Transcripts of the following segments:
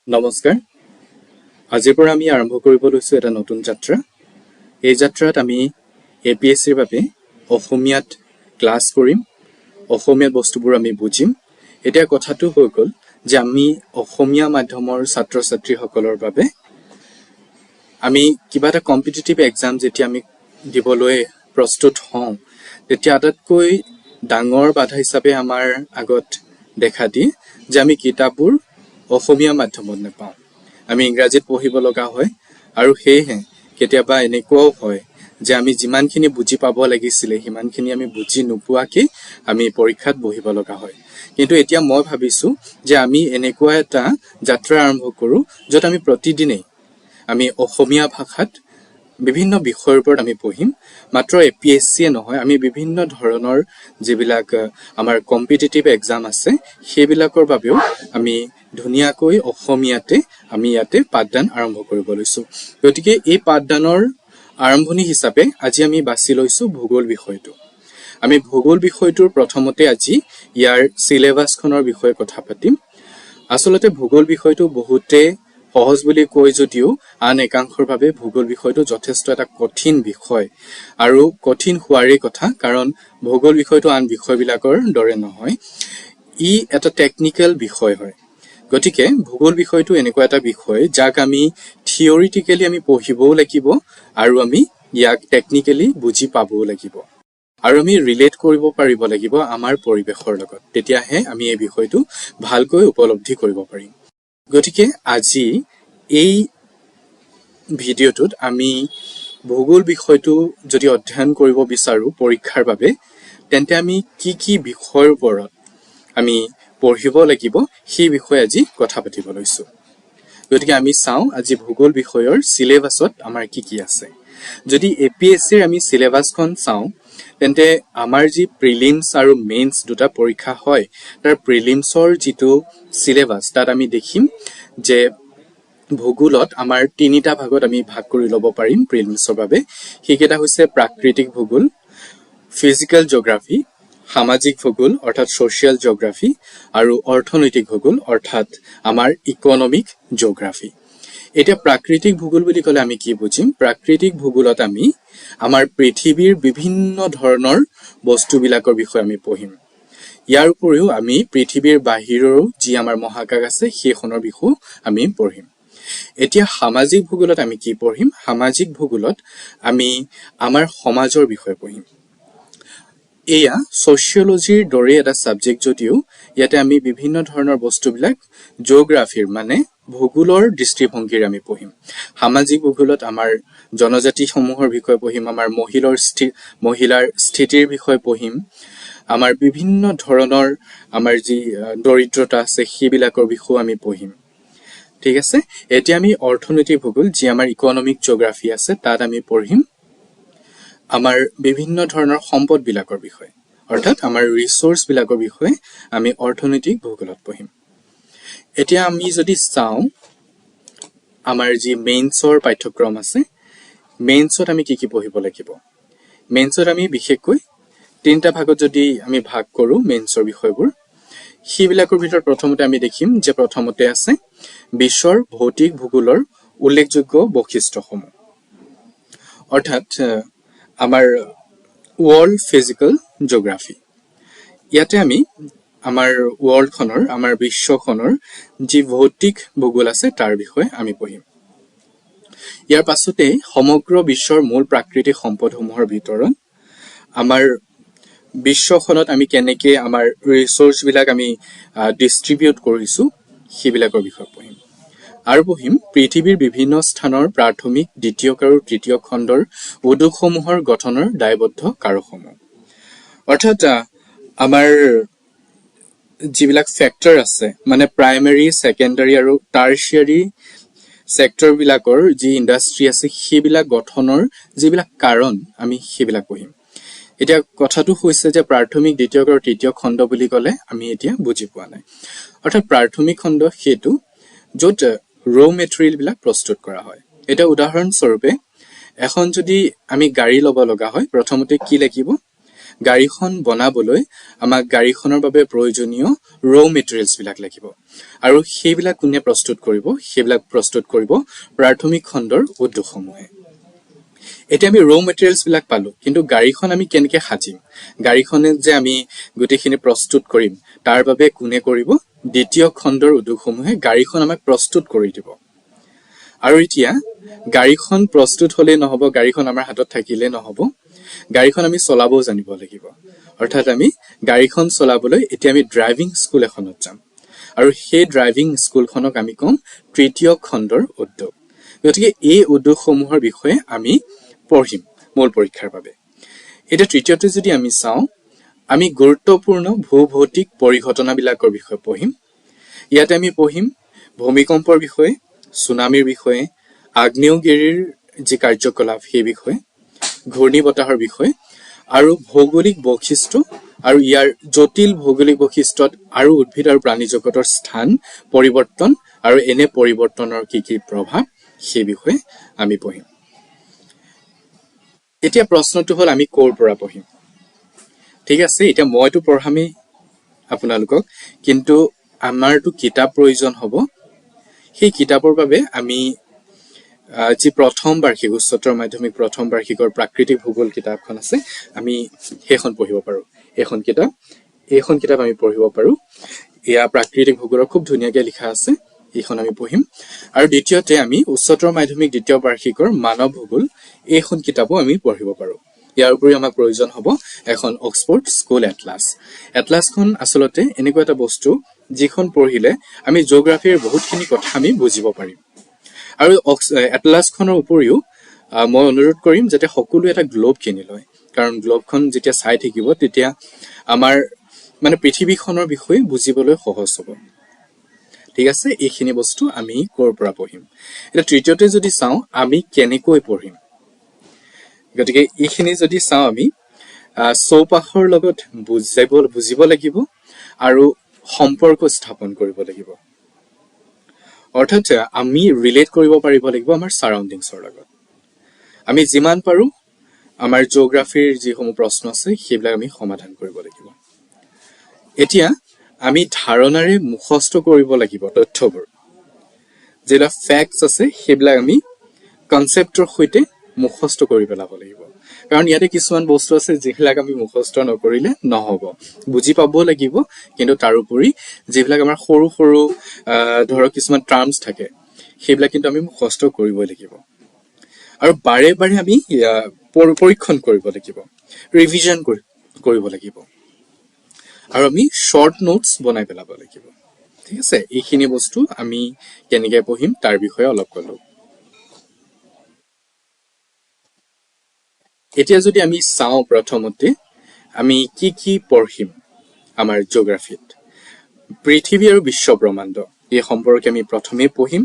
নমস্কাৰ। আজিৰ পৰা আমি আৰম্ভ কৰিব লৈছোঁ এটা নতুন যাত্ৰা। এই যাত্ৰাত আমি এপিএছচিৰ বাবে অসমীয়াত ক্লাছ কৰিম, অসমীয়াত বস্তুবোৰ আমি বুজিম। এতিয়া কথাটো হৈ গ'ল যে আমি অসমীয়া মাধ্যমৰ ছাত্ৰ ছাত্ৰীসকলৰ বাবে আমি কিবা এটা কম্পিটিটিভ এক্সাম যেতিয়া আমি দিবলৈ প্ৰস্তুত হওঁ, তেতিয়া আটাইতকৈ ডাঙৰ বাধা হিচাপে আমাৰ আগত দেখা দিয়ে যে আমি কিতাপবোৰ অসমীয়া মাধ্যমত নাপাওঁ, আমি ইংৰাজীত পঢ়িব লগা হয়। আৰু সেয়েহে কেতিয়াবা এনেকুৱাও হয় যে আমি যিমানখিনি বুজি পাব লাগিছিলে, সিমানখিনি আমি বুজি নোপোৱাকে আমি পৰীক্ষাত বহিব লগা হয়। কিন্তু এতিয়া মই ভাবিছোঁ যে আমি এনেকুৱা এটা যাত্ৰা আৰম্ভ কৰোঁ, য'ত আমি প্ৰতিদিনেই আমি অসমীয়া ভাষাত বিভিন্ন বিষয়ৰ ওপৰত আমি পঢ়িম। মাত্ৰ এপিএছচিয়ে নহয়, আমি বিভিন্ন ধৰণৰ যিবিলাক আমাৰ কম্পিটিটিভ এক্সাম আছে, সেইবিলাকৰ বাবেও আমি ধুনীয়াকৈ অসমীয়াতে আমি ইয়াতে পাঠদান আৰম্ভ কৰিব লৈছোঁ। গতিকে এই পাঠদানৰ আৰম্ভণি হিচাপে আজি আমি বাছি লৈছোঁ ভূগোল বিষয়টো। আমি ভূগোল বিষয়টোৰ প্ৰথমতে আজি ইয়াৰ চিলেবাছখনৰ বিষয়ে কথা পাতিম। আচলতে ভূগোল বিষয়টো বহুতে সহজ বুলি কয় যদিও আন একাংশৰ বাবে ভূগোল বিষয়টো যথেষ্ট এটা কঠিন বিষয়। আৰু কঠিন হোৱাৰেই কথা, কাৰণ ভূগোল বিষয়টো আন বিষয়বিলাকৰ দৰে নহয়, ই এটা টেকনিকেল বিষয় হয়। গতিকে ভূগোল বিষয়টো এনেকুৱা এটা বিষয়, যাক আমি থিয়ৰিটিকেলি আমি পঢ়িবও লাগিব আৰু আমি ইয়াক টেকনিকেলি বুজি পাবও লাগিব আৰু আমি ৰিলেট কৰিব পাৰিব লাগিব আমাৰ পৰিৱেশৰ লগত। তেতিয়াহে আমি এই বিষয়টো ভালকৈ উপলব্ধি কৰিব পাৰিম। গতিকে আজি এই ভিডিঅ'টোত আমি ভূগোল বিষয়টো যদি অধ্যয়ন কৰিব বিচাৰোঁ পৰীক্ষাৰ বাবে, তেন্তে আমি কি কি বিষয়ৰ ওপৰত আমি পঢ়িব লাগিব, সেই বিষয়ে আজি কথা পাতিব লৈছোঁ। গতিকে আমি চাওঁ আজি ভূগোল বিষয়ৰ চিলেবাছত আমাৰ কি কি আছে। যদি এপিএছচিৰ আমি চিলেবাছখন চাওঁ, তেন্তে আমাৰ যি প্ৰিলিমছ আৰু মেইনছ দুটা পৰীক্ষা হয়, তাৰ প্ৰিলিমছৰ যিটো চিলেবাছ, তাত আমি দেখিম যে ভূগোলত আমাৰ তিনিটা ভাগত আমি ভাগ কৰি ল'ব পাৰিম প্ৰিলিমছৰ বাবে। সেইকেইটা হৈছে প্ৰাকৃতিক ভূগোল, ফিজিকেল জিঅ'গ্ৰাফী, সামাজিক ভূগোল অৰ্থাৎ ছ'চিয়েল জিঅ'গ্ৰাফী আৰু অৰ্থনৈতিক ভূগোল অৰ্থাৎ আমাৰ ইকনমিক জিঅ'গ্ৰাফী। এতিয়া প্ৰাকৃতিক ভূগোল বুলি ক'লে আমি কি বুজিম? প্ৰাকৃতিক ভূগোলত আমি আমাৰ পৃথিৱীৰ বিভিন্ন ধৰণৰ বস্তুবিলাকৰ বিষয়ে আমি পঢ়িম। ইয়াৰ উপৰিও আমি পৃথিৱীৰ বাহিৰৰো যি আমাৰ মহাকাশ আছে, সেইখনৰ বিষয়েও আমি পঢ়িম। এতিয়া সামাজিক ভূগোলত আমি কি পঢ়িম? সামাজিক ভূগোলত আমি আমাৰ সমাজৰ বিষয়ে পঢ়িম। এয়া ছ'চিয়লজিৰ দৰে এটা ছাবজেক্ট যদিও ইয়াতে আমি বিভিন্ন ধৰণৰ বস্তুবিলাক জিঅ'গ্ৰাফীৰ মানে ভূগোলৰ দৃষ্টিভংগীৰে আমি পঢ়িম। সামাজিক ভূগোলত আমাৰ জনজাতিসমূহৰ বিষয়ে পঢ়িম, আমাৰ মহিলাৰ স্থিতিৰ বিষয়ে পঢ়িম, আমাৰ বিভিন্ন ধৰণৰ আমাৰ যি দৰিদ্ৰতা আছে, সেইবিলাকৰ বিষয়েও আমি পঢ়িম। ঠিক আছে। এতিয়া আমি অৰ্থনৈতিক ভূগোল, যি আমাৰ ইকনমিক জিঅ'গ্ৰাফী আছে, তাত আমি পঢ়িম আমাৰ বিভিন্ন ধৰণৰ সম্পদবিলাকৰ বিষয়ে, অৰ্থাৎ আমাৰ ৰিচোৰ্চবিলাকৰ বিষয়ে আমি অৰ্থনৈতিক ভূগোলত পঢ়িম। এতিয়া আমি যদি চাওঁ আমাৰ যি মেইনছৰ পাঠ্যক্ৰম আছে, মেইনছত আমি কি কি পঢ়িব লাগিব? মেইনছত আমি বিশেষকৈ তিনিটা ভাগত যদি আমি ভাগ কৰোঁ মেইনছৰ বিষয়বোৰ, সেইবিলাকৰ ভিতৰত প্ৰথমতে আমি দেখিম যে প্ৰথমতে আছে বিশ্বৰ ভৌতিক ভূগোলৰ উল্লেখযোগ্য বৈশিষ্ট্যসমূহ, অৰ্থাৎ আমাৰ ৱৰ্ল্ড ফিজিকেল জিঅ'গ্ৰাফী। ইয়াতে আমি আমাৰ ৱৰ্ল্ডখনৰ, আমাৰ বিশ্বখনৰ যি ভৌতিক ভূগোল আছে, তাৰ বিষয়ে আমি পঢ়িম। ইয়াৰ পাছতেই সমগ্ৰ বিশ্বৰ মূল প্ৰাকৃতিক সম্পদসমূহৰ বিতৰণ, আমাৰ বিশ্বখনত আমি কেনেকে আমাৰ ৰিচোৰ্চবিলাক আমি ডিষ্ট্ৰিবিউট কৰিছোঁ, সেইবিলাকৰ বিষয়ে পঢ়িম। আৰু পঢ়িম পৃথিৱীৰ বিভিন্ন স্থানৰ প্ৰাথমিক, দ্বিতীয়ক আৰু তৃতীয় খণ্ডৰ উদ্যোগসমূহৰ গঠনৰ দায়বদ্ধ কাৰকসমূহ, অৰ্থাৎ আমাৰ যিবিলাক ফেক্টৰ আছে, মানে প্ৰাইমেৰী, ছেকেণ্ডাৰী আৰু টাৰ্চিয়াৰী ছেক্টৰবিলাকৰ যি ইণ্ডাষ্ট্ৰী আছে, সেইবিলাক গঠনৰ যিবিলাক কাৰণ, আমি সেইবিলাক পঢ়িম। এতিয়া কথাটো হৈছে যে প্ৰাথমিক, দ্বিতীয়ক আৰু তৃতীয় খণ্ড বুলি ক'লে আমি এতিয়া বুজি পোৱা নাই। অৰ্থাৎ প্ৰাথমিক খণ্ড সেইটো, য'ত ৰ' মেটেৰিয়েলবিলাক প্ৰস্তুত কৰা হয়। এতিয়া উদাহৰণস্বৰূপে এখন যদি আমি গাড়ী ল'ব লগা হয়, প্ৰথমতে কি লাগিব? গাড়ীখন বনাবলৈ আমাক গাড়ীখনৰ বাবে প্ৰয়োজনীয় ৰ' মেটেৰিয়েলছবিলাক লাগিব, আৰু সেইবিলাক কোনে প্ৰস্তুত কৰিব? সেইবিলাক প্ৰস্তুত কৰিব প্ৰাথমিক খণ্ডৰ উদ্যোগসমূহে। এতিয়া আমি ৰ' মেটেৰিয়েলছবিলাক পালো, কিন্তু গাড়ীখন আমি কেনেকে সাজিম, গাড়ীখনে যে আমি গোটেইখিনি প্ৰস্তুত কৰিম, তাৰ বাবে কোনে কৰিব? দ্বিতীয় খণ্ডৰ উদ্যোগসমূহে গাড়ীখন আমাক প্ৰস্তুত কৰি দিব। আৰু এতিয়া গাড়ীখন প্ৰস্তুত হলেই নহব, গাড়ীখন আমাৰ হাতত থাকিলে নহব, গাড়ীখন আমি চলাবও জানিব লাগিব। অৰ্থাৎ আমি গাড়ীখন চলাবলৈ এতিয়া আমি ড্ৰাইভিং স্কুল এখনত যাম, আৰু সেই ড্ৰাইভিং স্কুলখনক আমি ক'ম তৃতীয় খণ্ডৰ উদ্যোগ। গতিকে এই উদ্যোগসমূহৰ বিষয়ে আমি পঢ়িম মূল পৰীক্ষাৰ বাবে। এতিয়া তৃতীয়তে যদি আমি চাওঁ, আমি গুৰুত্বপূৰ্ণ ভূ-ভৌতিক পৰিঘটনাবিলাকৰ বিষয়ে পঢ়িম। ইয়াতে আমি পঢ়িম ভূমিকম্পৰ বিষয়ে, চুনামীৰ বিষয়ে, আগ্নেয়গিৰিৰ যি কাৰ্যকলাপ সেই বিষয়ে, ঘূৰ্ণী বতাহৰ বিষয়ে, আৰু ভৌগোলিক বৈশিষ্ট্য আৰু ইয়াৰ জটিল ভৌগোলিক বৈশিষ্ট্যত আৰু উদ্ভিদ আৰু প্ৰাণী জগতৰ স্থান পৰিৱৰ্তন আৰু এনে পৰিৱৰ্তনৰ কি কি প্ৰভাৱ, সেই বিষয়ে আমি পঢ়িম। এতিয়া প্ৰশ্নটো হ'ল, আমি ক'ৰ পৰা পঢ়িম? ঠিক আছে, এতিয়া মইতো পঢ়ামেই আপোনালোকক, কিন্তু আমাৰতো কিতাপ প্ৰয়োজন হ'ব। সেই কিতাপৰ বাবে আমি যি প্ৰথম বাৰ্ষিক, উচ্চতৰ মাধ্যমিক প্ৰথম বাৰ্ষিকৰ প্ৰাকৃতিক ভূগোল কিতাপখন আছে, আমি সেইখন পঢ়িব পাৰোঁ। এইখন কিতাপ আমি পঢ়িব পাৰোঁ। এয়া প্ৰাকৃতিক ভূগোলৰ খুব ধুনীয়াকে লিখা আছে, এইখন আমি পঢ়িম। আৰু দ্বিতীয়তে আমি উচ্চতৰ মাধ্যমিক দ্বিতীয় বাৰ্ষিকৰ মানৱ ভূগোল, এইখন কিতাপো আমি পঢ়িব পাৰোঁ। ইয়াৰ উপৰিও আমাক প্ৰয়োজন হ'ব এখন অক্সফৰ্ড স্কুল এটলাছ। এটলাছখন আচলতে এনেকুৱা এটা বস্তু, যিখন পঢ়িলে আমি জিঅ'গ্ৰাফীৰ বহুতখিনি কথা আমি বুজিব পাৰিম। আৰু এটলাছখনৰ উপৰিও মই অনুৰোধ কৰিম যাতে সকলোৱে এটা গ্ল'ব কিনি লয়, কাৰণ গ্ল'বখন যেতিয়া চাই থাকিব, তেতিয়া আমাৰ মানে পৃথিৱীখনৰ বিষয়ে বুজিবলৈ সহজ হ'ব। ঠিক আছে, এইখিনি বস্তু আমি ক'ৰ পৰা পঢ়িম। এতিয়া তৃতীয়তে যদি চাওঁ, আমি কেনেকৈ পঢ়িম? গতিকে এইখিনি যদি চাওঁ, আমি চৌপাশৰ লগত বুজিব লাগিব আৰু সম্পৰ্ক স্থাপন কৰিব লাগিব। অৰ্থাৎ আমি ৰিলেট কৰিব পাৰিব লাগিব আমাৰ ছাৰাউণ্ডিংছৰ লগত। আমি যিমান পাৰোঁ আমাৰ জিঅ'গ্ৰাফীৰ যিসমূহ প্ৰশ্ন আছে, সেইবিলাক আমি সমাধান কৰিব লাগিব। এতিয়া আমি ধাৰণাৰে মুখস্থ কৰিব লাগিব তথ্যবোৰ। যিবিলাক ফেক্টছ আছে, সেইবিলাক আমি কনচেপ্টৰ সৈতে মুখস্থ কৰি পেলাব লাগিব, কাৰণ ইয়াতে কিছুমান বস্তু আছে যিবিলাক আমি মুখস্থ নকৰিলে নহ'ব। বুজি পাব লাগিব, কিন্তু তাৰোপৰি যিবিলাক আমাৰ সৰু সৰু ধৰক কিছুমান টাৰ্মছ থাকে, সেইবিলাক কিন্তু আমি মুখস্থ কৰিবই লাগিব আৰু বাৰে বাৰে আমি পৰীক্ষণ কৰিব লাগিব, ৰিভিজন কৰিব লাগিব আৰু আমি শ্বৰ্ট নোটছ বনাই পেলাব লাগিব। ঠিক আছে, এইখিনি বস্তু আমি কেনেকে পঢ়িম তাৰ বিষয়ে অলপ ক'লো। এতিয়া যদি আমি চাওঁ, প্ৰথমতে আমি কি কি পঢ়িম আমাৰ জিঅ'গ্ৰাফীত? পৃথিৱী আৰু বিশ্ব ব্ৰহ্মাণ্ড, এই সম্পৰ্কে আমি প্ৰথমে পঢ়িম।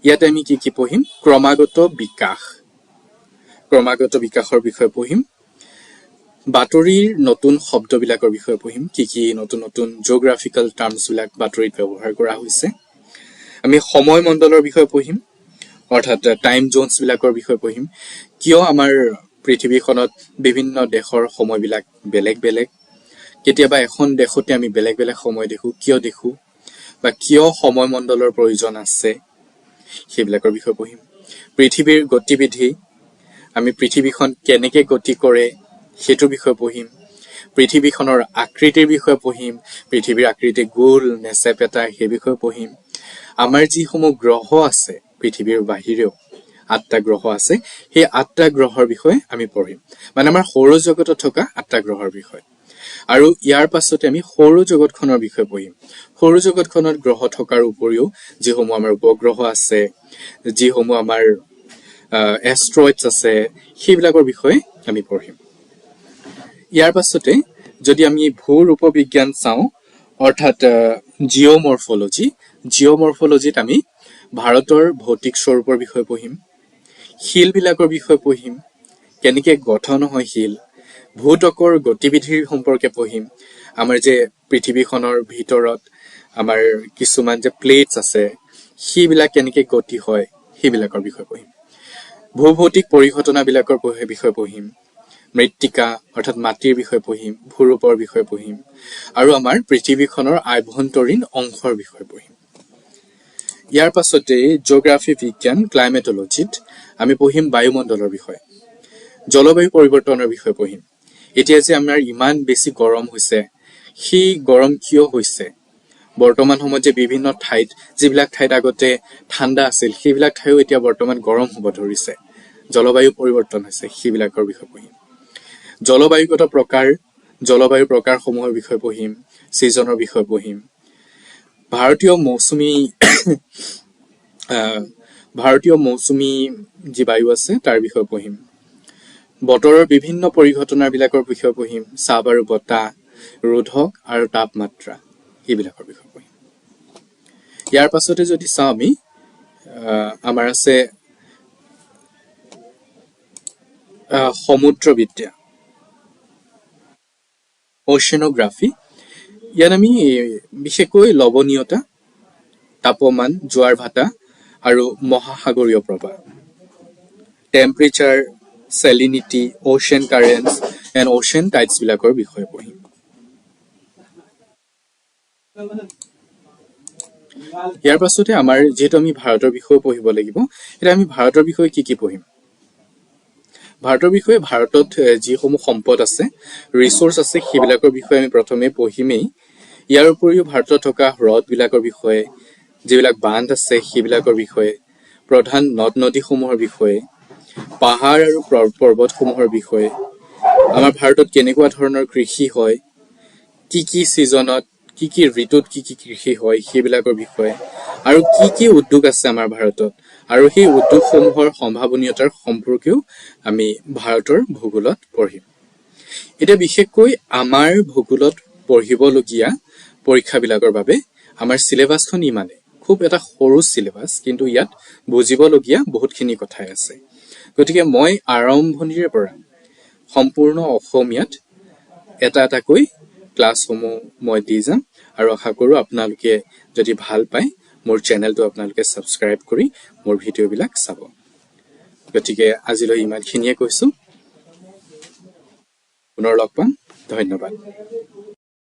ইয়াতে আমি কি কি পঢ়িম? ক্ৰমাগত বিকাশ, ক্ৰমাগত বিকাশৰ বিষয়ে পঢ়িম। বাতৰিৰ নতুন শব্দবিলাকৰ বিষয়ে পঢ়িম, কি কি নতুন নতুন জিঅ'গ্ৰাফিকেল টাৰ্মছবিলাক বাতৰিত ব্যৱহাৰ কৰা হৈছে। আমি সময় মণ্ডলৰ বিষয়ে পঢ়িম, অৰ্থাৎ টাইম জ'নছবিলাকৰ বিষয়ে পঢ়িম। কিয় আমাৰ পৃথিৱীখনত বিভিন্ন দেশৰ সময়বিলাক বেলেগ বেলেগ, কেতিয়াবা এখন দেশতে আমি বেলেগ বেলেগ সময় দেখো, কিয় দেখো বা কিয় সময় মণ্ডলৰ প্ৰয়োজন আছে, সেইবিলাকৰ বিষয়ে পঢ়িম। পৃথিৱীৰ গতিবিধি, আমি পৃথিৱীখন কেনেকে গতি কৰে সেইটোৰ বিষয়ে পঢ়িম। পৃথিৱীখনৰ আকৃতিৰ বিষয়ে পঢ়িম, পৃথিৱীৰ আকৃতি গোল নে চেপেটা সেই বিষয়ে পঢ়িম। আমাৰ যিসমূহ গ্ৰহ আছে, পৃথিৱীৰ বাহিৰেও 8টা গ্ৰহ আছে, সেই 8টা গ্ৰহৰ বিষয়ে আমি পঢ়িম, মানে আমাৰ সৌৰজগতত থকা 8টা গ্ৰহৰ বিষয়ে। আৰু ইয়াৰ পাছতে আমি সৌৰজগতখনৰ বিষয়ে পঢ়িম। সৌৰজগতখনত গ্ৰহ থকাৰ উপৰিও যিসমূহ আমাৰ উপগ্ৰহ আছে, যিসমূহ আমাৰ এষ্ট্ৰইডছ আছে, সেইবিলাকৰ বিষয়ে আমি পঢ়িম। ইয়াৰ পাছতে যদি আমি ভূ-ৰূপ বিজ্ঞান চাওঁ, অৰ্থাৎ জিঅ'মৰ্ফলজি, জিঅ'মৰ্ফলজিত আমি ভাৰতৰ ভৌতিক স্বৰূপৰ বিষয়ে পঢ়িম, শিলবিলাকৰ বিষয়ে পঢ়িম, কেনেকে গঠন হয় শিল, ভূত্বকৰ গতিবিধিৰ সম্পৰ্কে পঢ়িম। আমাৰ যে পৃথিৱীখনৰ ভিতৰত আমাৰ কিছুমান যে প্লেটছ আছে, সেইবিলাক কেনেকে গতি হয়, সেইবিলাকৰ বিষয়ে পঢ়িম। ভূভৌতিক পৰিঘটনাবিলাকৰ বিষয়ে পঢ়িম। মৃত্তিকা অৰ্থাৎ মাটিৰ বিষয়ে পঢ়িম, ভূৰূপৰ বিষয়ে পঢ়িম আৰু আমাৰ পৃথিৱীখনৰ আভ্যন্তৰীণ অংশৰ বিষয়ে পঢ়িম। ইয়াৰ পাছতে জিঅ'গ্ৰাফী বিজ্ঞান ক্লাইমেটলজিত আমি পঢ়িম বায়ুমণ্ডলৰ বিষয়ে, জলবায়ু পৰিৱৰ্তনৰ বিষয়ে পঢ়িম। এতিয়া যে আমাৰ ইমান বেছি গৰম হৈছে, সেই গৰম কিয় হৈছে, বৰ্তমান সময়ত যে বিভিন্ন ঠাইত, যিবিলাক ঠাইত আগতে ঠাণ্ডা আছিল, সেইবিলাক ঠাইও এতিয়া বৰ্তমান গৰম হ'ব ধৰিছে, জলবায়ু পৰিৱৰ্তন হৈছে, সেইবিলাকৰ বিষয়ে পঢ়িম। জলবায়ুগত প্ৰকাৰ, জলবায়ু প্ৰকাৰসমূহৰ বিষয়ে পঢ়িম, ছিজনৰ বিষয়ে পঢ়িম। ভাৰতীয় মৌচুমী যি বায়ু আছে তাৰ বিষয়ে পঢ়িম। বতৰৰ বিভিন্ন পৰিঘটনাবিলাকৰ বিষয়ে পঢ়িম, চাপ আৰু বতাহ, ৰোধক আৰু তাপমাত্ৰা, এইবিলাকৰ বিষয়ে পঢ়িম। ইয়াৰ পাছতে যদি চাওঁ আমি, আমাৰ আছে সমুদ্ৰবিদ্যা, অ'চিয়ানোগ্ৰাফি। ইয়াত আমি বিশেষকৈ লৱণীয়তা, তাপমান, জোৱাৰ ভাটা আৰু মহাসাগৰীয় প্ৰবাহ, temperature, salinity, ocean currents and ocean টাইডছবিলাকৰ বিষয়ে পঢ়িম। ইয়াৰ পাছতে আমাৰ যিহেতু আমি ভাৰতৰ বিষয়েও পঢ়িব লাগিব, এতিয়া আমি ভাৰতৰ বিষয়ে কি কি পঢ়িম? ভাৰতৰ বিষয়ে, ভাৰতত যিসমূহ সম্পদ আছে, ৰিচোৰ্চ আছে, সেইবিলাকৰ বিষয়ে আমি প্ৰথমে পঢ়িমেই। ইয়াৰ উপৰিও ভাৰতত থকা হ্ৰদবিলাকৰ বিষয়ে, যিবিলাক বান্ধ আছে সেইবিলাকৰ বিষয়ে, প্ৰধান নদ নদীসমূহৰ বিষয়ে, পাহাৰ আৰু পৰ্বতসমূহৰ বিষয়ে, আমাৰ ভাৰতত কেনেকুৱা ধৰণৰ কৃষি হয়, কি কি ছিজনত, কি কি ঋতুত কি কি কৃষি হয় সেইবিলাকৰ বিষয়ে, আৰু কি কি উদ্যোগ আছে আমাৰ ভাৰতত আৰু সেই উদ্যোগসমূহৰ সম্ভাৱনীয়তাৰ সম্পৰ্কেও আমি ভাৰতৰ ভূগোলত পঢ়িম। এতিয়া বিশেষকৈ আমাৰ ভূগোলত পঢ়িবলগীয়া পৰীক্ষাবিলাকৰ বাবে আমাৰ চিলেবাছখন ইমানেই, খুব এটা সৰু চিলেবাছ, কিন্তু ইয়াত বুজিবলগীয়া বহুতখিনি কথাই আছে। গতিকে মই আৰম্ভণিৰে পৰা সম্পূৰ্ণ অসমীয়াত এটা এটাকৈ ক্লাছসমূহ মই দি যাম আৰু আশা কৰোঁ আপোনালোকে যদি ভাল পায়, মোৰ চেনেলটো আপোনালোকে ছাবস্ক্ৰাইব কৰি মোৰ ভিডিঅ'বিলাক চাব। গতিকে আজিলৈ ইমানখিনিয়ে কৈছোঁ, পুনৰ লগ পাম, ধন্যবাদ।